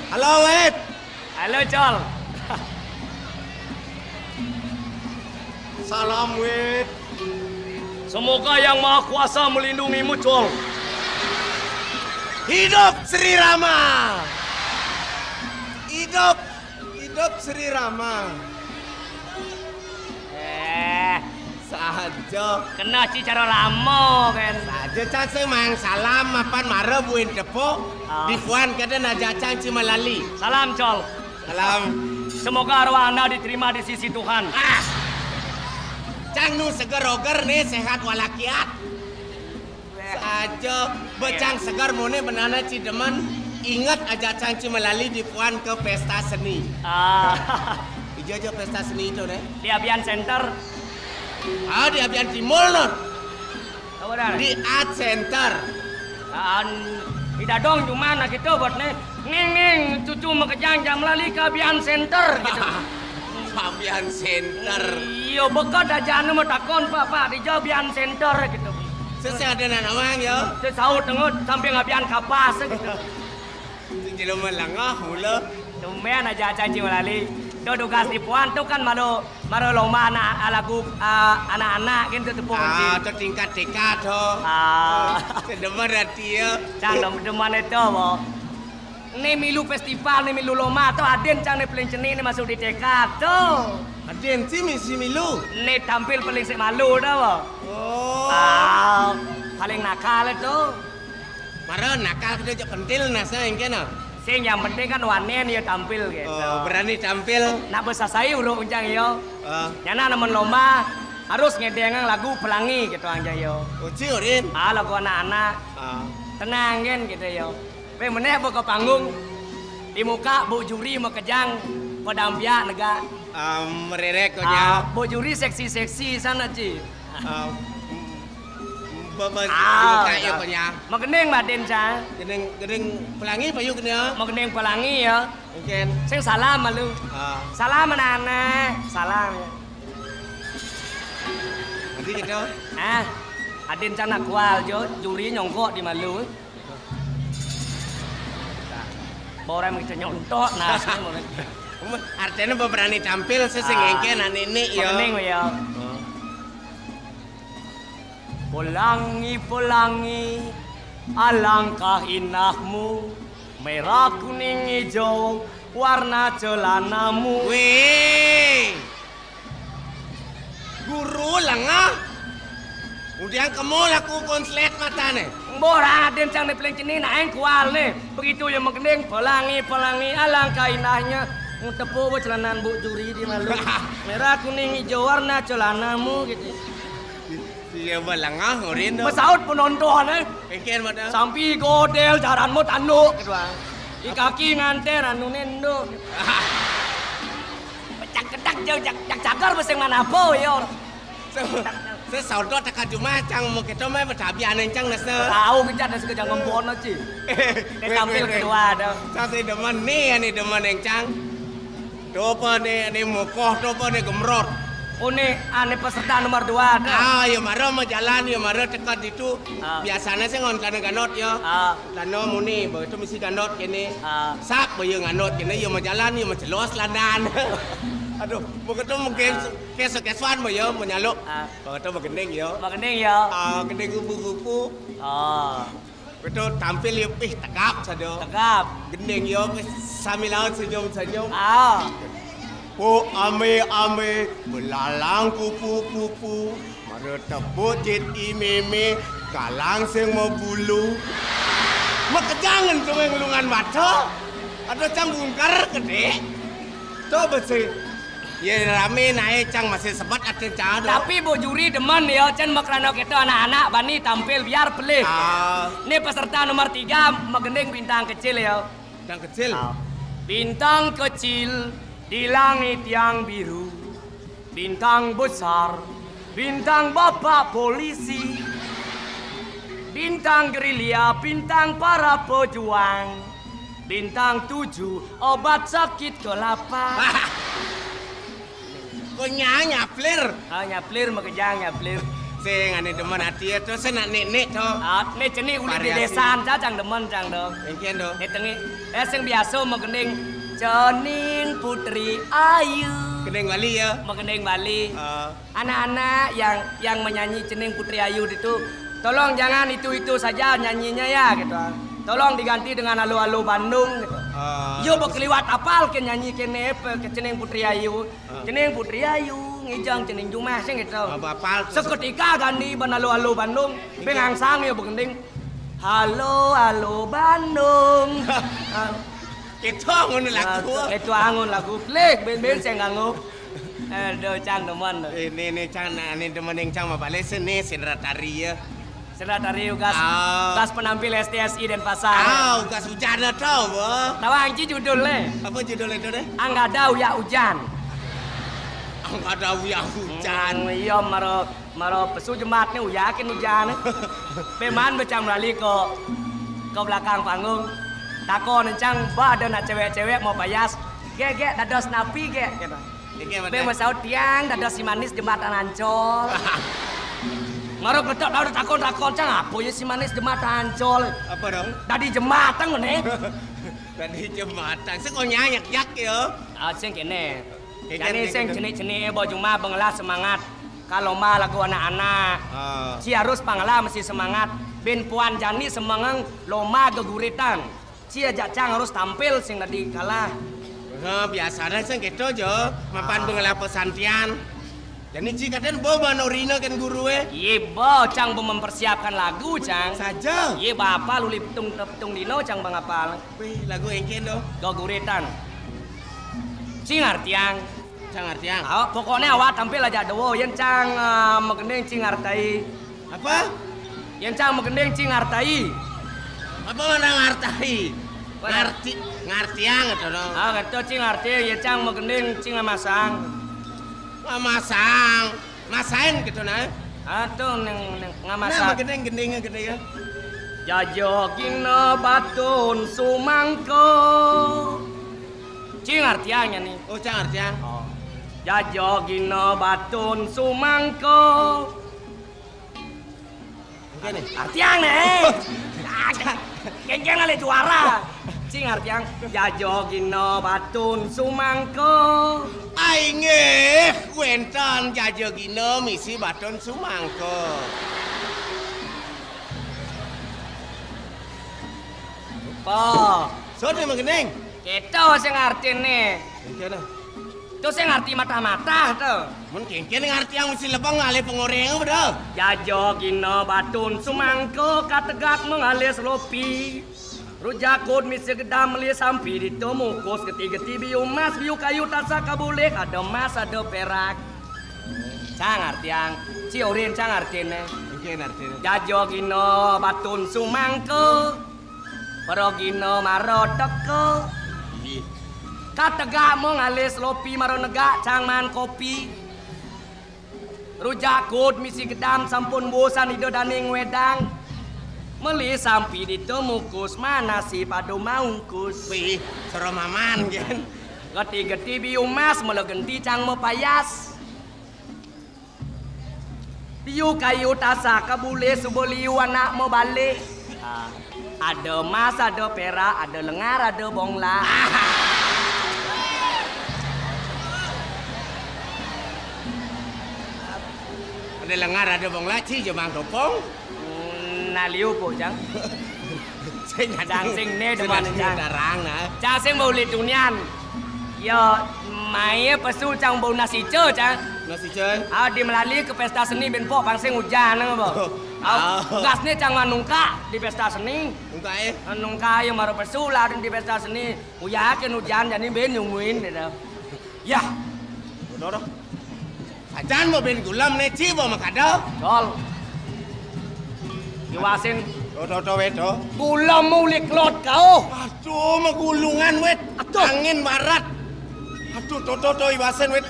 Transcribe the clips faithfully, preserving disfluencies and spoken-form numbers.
Halo, Wit. Halo, Col. Salam, Wit. Semoga Yang Maha Kuasa melindungimu, Col. Hidup Sri Rama. Hidup, hidup Sri Rama. Eh, saja. Kena ci cara lama, kan. Saja, cang sing mang salam, mapan mara buin tepo. Ah. Dipuan kada naja cang ci malali. Salam, Col. Salam. Semoga arwah anda diterima di sisi Tuhan. Ah. Cang nu seger-oger nih, sehat walakiat. Saja, becang segar mone benana ci demen. Ingat aja cang ci melali dipuan ke pesta seni. Ah. Ija aja pesta seni itu deh. Di Abian Center. Ah, di Abian Timur, Lur. Apa dah? Di Art Center. An, tidak dong, cuman nah gitu buat nih. Ning, ning, cucu makejang jam lali ke Abian Center gitu. Abian Center. Iya, bekat aja anu mau takon, Pak, Pak, di Abian Center gitu. Sesing ada nak nawang ya. Sing saut tengut sambil ngabian kapas. Sing jelema lengah mula. Tumben aja cang cing lali. Do tugas di puan tu kan malu, malu lomba anak, lagu, ah, anak-anak gitu tepung. Ah, tu tingkat-tingkat tu. Ah. Sedemen hati ya. Cang dem-, demen itu, bo. Ni milu festival, ni milu lomba tu adin cang ni paling cenik ni masuk di tekad tu. Adin si misi milu. Ni tampil paling sik malu tu, bo. Oh. Ah, paling nakal tu. Mara nakal kita je pentil nasa engke na. Sing yang penting kan wanen ya tampil gitu. Oh, berani tampil. Nak besasai uruk uncang yo. Ah. Nyana nemen lomba harus ngedengang lagu Pelangi gitu anja yo. Uci urin. Ah, lagu anak-anak. Ah. Tenang kan gitu yo. Pe meneh apa ke panggung. Di muka bu juri makejang padampiak negak. Ah, mererek kau nya. Ah, bu juri seksi-seksi sana ci. Ah, ba-, ba-, ah, buka ya, ah. Punya. Magending batin, Cang. Gending, gending pelangi payu kena. Magending pelangi ya. Mungkin. Sing salam malu. Ah. Salam anak-anak. Salam ya. Nanti gitu. Ah, adin cang nak kual jo, juri nyongkok di malu. Orang kita nyontok nah. Artinya berani tampil sesing engke nak nenek ya. Magending ya. Oh. Pelangi-pelangi, alangkah indahmu, merah kuning hijau warna celanamu. Weh. Guru lengah. Udiang kemo laku konslet matane. Mbok raden cang ne peleng ceni naeng kual ne. Begitu ya magending, pelangi-pelangi, alangkah indahnya. Tepuk we celanan bu juri di malu. Merah kuning hijau warna celanamu gitu. Iya, ba lengah urin tu. Besaut penonton, eh. Engken mata. Sampi godel jaran mu tanduk gitu, ah. Di kaki nganter anu nenduk. Pecak kedak jauh jak, jak cagar beseng mana apa ya. Se-, sesaut tu tekan cuma cang mau kita mai betabi aneh cang nasa. Tahu kejat nasa kejang ngempon aja. Dia tampil kedua dah. Cang si demen ni, ni demen yang cang. Tu apa ni, ni mukoh, tu apa ni gemrot. Oh, ni, ah, ni peserta nomor dua tu. Ah, ya mara mau jalan, ya mara tekat itu. Ah. Biasanya sih ngon kana ganot ya. Ah. Tano muni, begitu mesti ganot kini. Ah. Sap, ya nganot kini, ya mau jalan, ya mau celos landan. Aduh, begitu mungkin keso-kesoan ya, menyaluk. Ah. Begitu begending ya. Begending ya. Ah, gending kupu-kupu. Ah. Betul, tampil ya, ih, tegap sado. Tegap. Gending ya, ih, sami lawan senyum-senyum. Ah. Po ame-ame, belalang kupu-kupu, mara tebut jit imeme, galang sing mabulu. Makejang entung ing lungan mata, ada cang bungkar kedek. Tu besi. Ya, rame naik cang masih sebat ada cang tu. Tapi bu juri demen ya, cen makrana kita anak-anak bani tampil biar pelih. Ah. Ni peserta nomor tiga, magending bintang kecil ya. Bintang kecil. Ah. Bintang kecil di langit yang biru. Bintang besar, bintang bapak polisi. Bintang gerilya, bintang para pejuang. Bintang tujuh, obat sakit kelapa. Konyang nyaplir. Ah, nyaplir, makejang nyaplir. Sing ane demen ati ya, tu sing nak nek-nek tu. Ah, ni ceni uli di desa, cang demen cang tu. Engken tu. Ni tengi, eh, sing biasa magending cening Putri Ayu. Gending Bali ya. Magending Bali. Ah. Anak-anak yang, yang menyanyi cening Putri Ayu itu, tolong jangan itu-itu saja nyanyinya ya gitu. Tolong diganti dengan halo-halo Bandung gitu. Ah. Yo bekeliwat apal ke nyanyi kene pe ke cening Putri Ayu. Ah. Cening Putri Ayu, ngijang cening jumah sing gitu. Ah, bapal. Seketika ganti ban halo-halo Bandung, beng angsang ya begending. Halo, halo Bandung. Ah. Itu angun lagu. Ah, itu angun lagu. Klik, ben-ben sing nganggo. Aduh, cang demen tu. Eh, ni, ni cang, ni demen yang cang mabalik sini, sindra tari ya. Sindra tari ugas, ah, ugas penampil S T S I Denpasar. Ah, ugas hujan dah tahu, bo. Tahu anci judul le? Apa judul itu deh? Anggada Uyak Hujan. Anggada Uyak Hujan. Hmm, iya, mara, mara pesu jemat ni uyakin hujan. Peman becang melali ke, ke belakang panggung. Takon encang, ba ada nak cewek-cewek mau payas. Gek, gek, dados napi, gek, kata. Beng masaut tiang, dados si manis jembatan Ancol. Mara kletek tau takon-takon, cang apa ya si manis jematan, Col? Apa dong? Dadi jematan ngene. Dadi jematan. Sing kok nyayek yak ya. Ah, sing kene. Jani sing jenik-jenik bo jumah bengelah semangat. Kalau ma lagu anak-anak. Ah. Ci harus pangelah mesti semangat. Bin puan jani semengeng loma geguritan. Ci ajak cang harus tampil sing dadi kalah. Nah, biasanya sing gitu jo. Mapan bengelah pesantian. Jani ci katen bo mano rina kan guru eh. Iye bo, cang bo mempersiapkan lagu, cang. Saja. Iye bapa luli petung petung dino cang bang apal. Wih, lagu engken do. Geguritan. Ci ngartiang. Cang ngartiang. Oh, pokoknya awak tampil aja dowo. Yen cang eh, magending ci ngartai. Apa? Yen cang magending ci ngartai. Apa mana ngartai? Ngarti ngartiang gitu dong. Ah, gitu ci ngarti. Yen cang magending ci ngamasang. Ngamasang. Masain gitu nah. Atuh neng, neng ngamasang. Nah, magending gendingnya gede ya. Jajogina batun sumangka. Ci ngartiang nya nih. Oh, cang ngartiang. Oh. Jajogina batun sumangka. Engke nih. Artiang nih. Geng-geng ale juara. Ci ngartiang jajogina batun sumangka. Ai nggih, wenten jajogina misi batun sumangka. Apa? Sot nih magending. Kita sing artine. Engke nah. Tuh sing ngarti matah-matah tuh. Mun kengken ngarti yang mesti lebeng ngalih pengoreng apa dah? Jajogina batun sumangka kategak mengalis lopi. Rujakut misi gedam meli sampi ditemukus geti-geti biu emas biu kayu tasak kabulih ada emas ada perak. Cang artiang, ci orin cang artine. Engke artine. Jajogina batun sumangka. Pragina mara teka. Inggih. Kategak mung alis lopi mara negak cang maan kopi. Rujak kut misi gedam sampun bosan ida dane ngwedang. Meli sampi ditemukus manasi pada maungkus. Wih, sero maman, Gen. Geti-geti biu emas mula genti cang mapayas. Biu kayu tasak kabulih suba liu anak mabalik. Ah, ada emas, ada perak, ada lengar, ada bonglah. Ada lengar, ada bonglah, ci jemang topong. Hmm, nah liu po, Cang. Sing Cang sing ne demen, Cang. Darang nah. Cang sing bau lit dunian. Ya, mai pesu cang bau nasi ce, Cang. Nasi ce. Ah, di melali ke pesta seni ben pok pang sing ujan apa. Oh. Ah, gas ne cang manungka di pesta seni. Nungka eh. Nungka ya mara pesu lah di pesta seni. Uyakin ujan jani ben nyunguin gitu. Yah. Udah, udah. Sajan mau ben gulem ne ci mau makada. Col. Iwasin. Udah, udah, weh, udah. Gulem ulik lot kau. Aduh, magulungan, wet. Aduh. Angin barat. Aduh, to, to, to, iwasen, wet.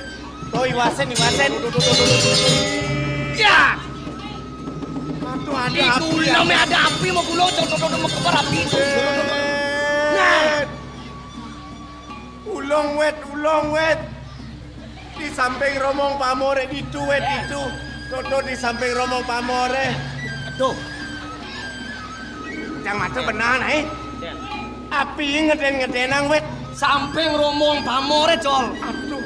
To, iwasen, iwasen. To, to, to, to, to, to. Ya. Aduh, ada api, ada. Ada api, mau gulung, to, to, to, to, mau kepar api. Nah. Ulung, wet, ulung, wet. Di samping romong pamore ditu, wet, ditu. Toto di samping romong pamore. Aduh. Cang mata benar, eh. Api ngeden-ngedenang, wet. Samping romong pamore, Col. Aduh.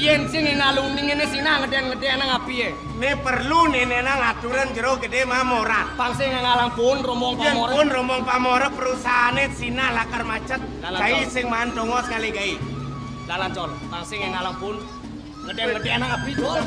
Yen sing nalung ning ngene sina ngeden-ngedenang api, eh. Ne perlu ne nena ngaturan jero gede mamoran. Pang sing ngalang pun romong pamore. Yen pun romong pamore perusahaane sina lakar macet. Dalan, Col. Cai sing maan tongos kali gai. Dalan, Col. Pang sing ngalang pun. Ngeden-ngeden api, Col.